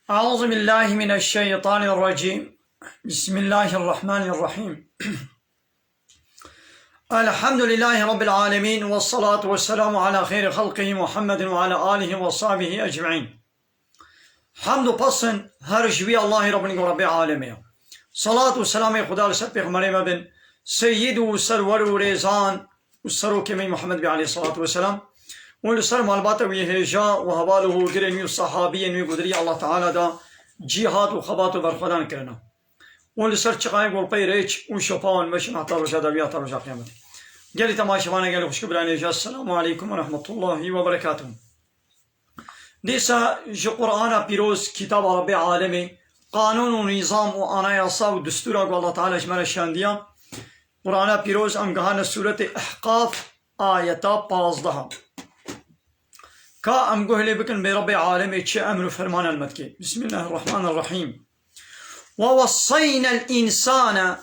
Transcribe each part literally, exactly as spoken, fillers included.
أعوذ بالله من الشيطان الرجيم. بسم الله الرحمن الرحيم. الحمد لله رب العالمين، والصلاة والسلام على خير خلقه محمد وعلى آله وصحبه أجمعين. Hamd û pesn her ji wî Allahî Rabbin ku Rabbê alemê ye. Salat û selamê Xuda li ser pêxemberê me bin, seyyid û serwer û rêzan û serokê me Muhammed bê aleyhissalatu vesselam û li ser malbata wî hêja û heval û hogirên wî û sahabiyên wî ku di rêya Allah Teala de cîhad û xebat û berxwedan kirine. Û li ser çiqayên ku li pey rêç û şopa wan meşin heta roja dawî, heta roja qiyametê. Gelî temaşevana, gelî xwişk û birayên hêja, Esselamu aleykum ve rahmetullahi ve berekatuhu. Dîsa ji Qur'ana Pîroz, kitaba Rabbê alemê, qanûn û nîzam û anayasa û destûra ku Allah Teala ji me re şandiya, Qur'ana Pîroz, em gihane Sûretê Ehqaf, ayeta pazdeh. Ka em guh lê bikin bê Rabbê alemê çi emr û ferman li me dike. Bismillahirrahmanirrahîm. Ve wesseyna l-însane,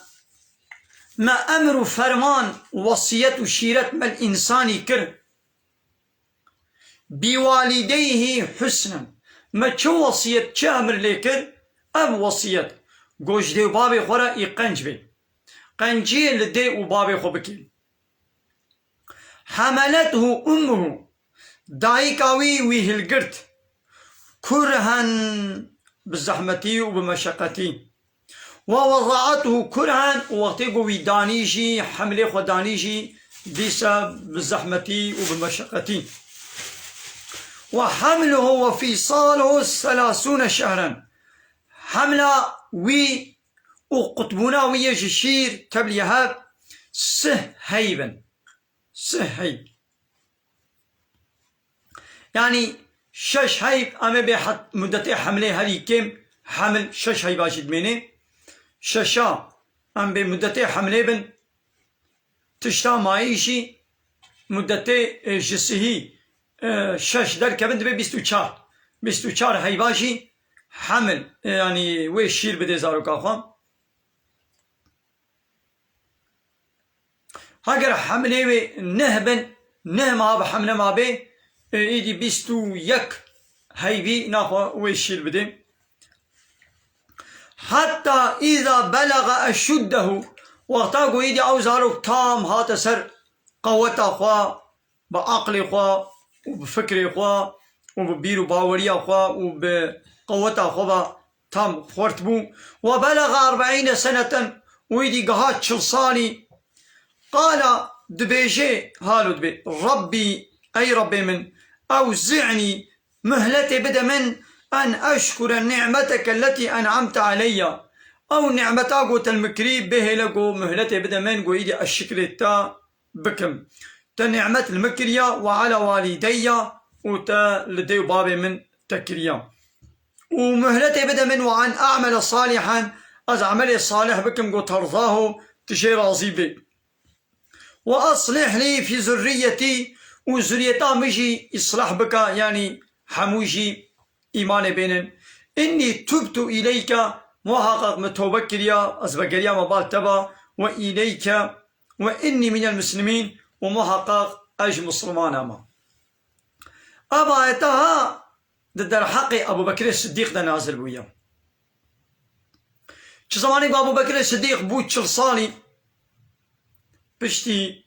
me emr û ferman, wesiyet û şîret me li însanî kir. Biwalideyhî husnen. Me çi wesiyet, çi emir lê kir? Ev wesiyet, go ji dê û bavê xwe re î qenc bê. Qenciyê li dê û bavê xwe bikê. Hemeletu ummuhu. Dayika wî wî hilgirt. Kurhen, bi zehmetî û bi meşeqetî. Ve wedaetuhu kurhen, û wextê ku wî danî jî, hemlê xwe danî jî, dîsa bi zehmetî û bi meşeqetî. Ve hamluhu ve fisaluhu selasûne şehran. Hemla wî û qutbûna wî yê ji şîr tevliye hev sih heyb in. Sih heyb. Yanî şeş heyb em ê bê het-, muddetê hemlê herî kêm hemil şeş heyba jî dimêne. Şeşa em bê muddetê hemlê bin. Tişta mayî jî muddetê, e, ji sihî, e, şeş derkevin dibe bîst û çar. Bîst û çar heyba jî hemil, e, yanî wê şîr bidê zaroka xwe. Heger hemlê wê neh bin, neh meha bi hemle mabê, e, êdî bîst û yek heybî naxwe wê şîr bidê. Heta îza belaga eşuddehu, wexta ku êdî ew zarok tam hate ser qeweta xwe, bi aqlê xwe û bi fikrê xwe û bi bîr û baweriya xwe û bi qeweta xwe ve tam xwert bû. Ve belaga erbeîne seneten, û êdî giha çil salî. Qala, dibêje, halo dibê, Rabbî, ey Rabbê min, ewzi'nî, muhletê bide min, en eşkure ni'meteke letî en'amte aleyya. Ew ni'meta ku te li min kirî, bihêle ku muhletê bide min, ku êdî ez şikrê te bikim. Te ni'met li min kiriya, ve ala walîdeyya, û te li dê û bavê min te kiriya. Û muhletê bide min, ve en a'mele salîhen, ez emelê salih bikim, ku terzahu, tu jê razî bî. Ve aslih lî fî zurriyetî, û zuriyeta min jî îslah bike, yanî hemû jî îmanê bênin. Înnî tubtu îleyke, muhaqqaq min tobe kiriya, ez vegeriyame bal te ve, ve îleyke, ve înnî minel muslimîn, û muhaqqaq ez ji misilmana me. Ev ayeta ha di derheqê Ebû Bekirê Siddîq de nazil bûye. Çi zemanê ku Ebû Bekirê Siddîq bû çil salî, piştî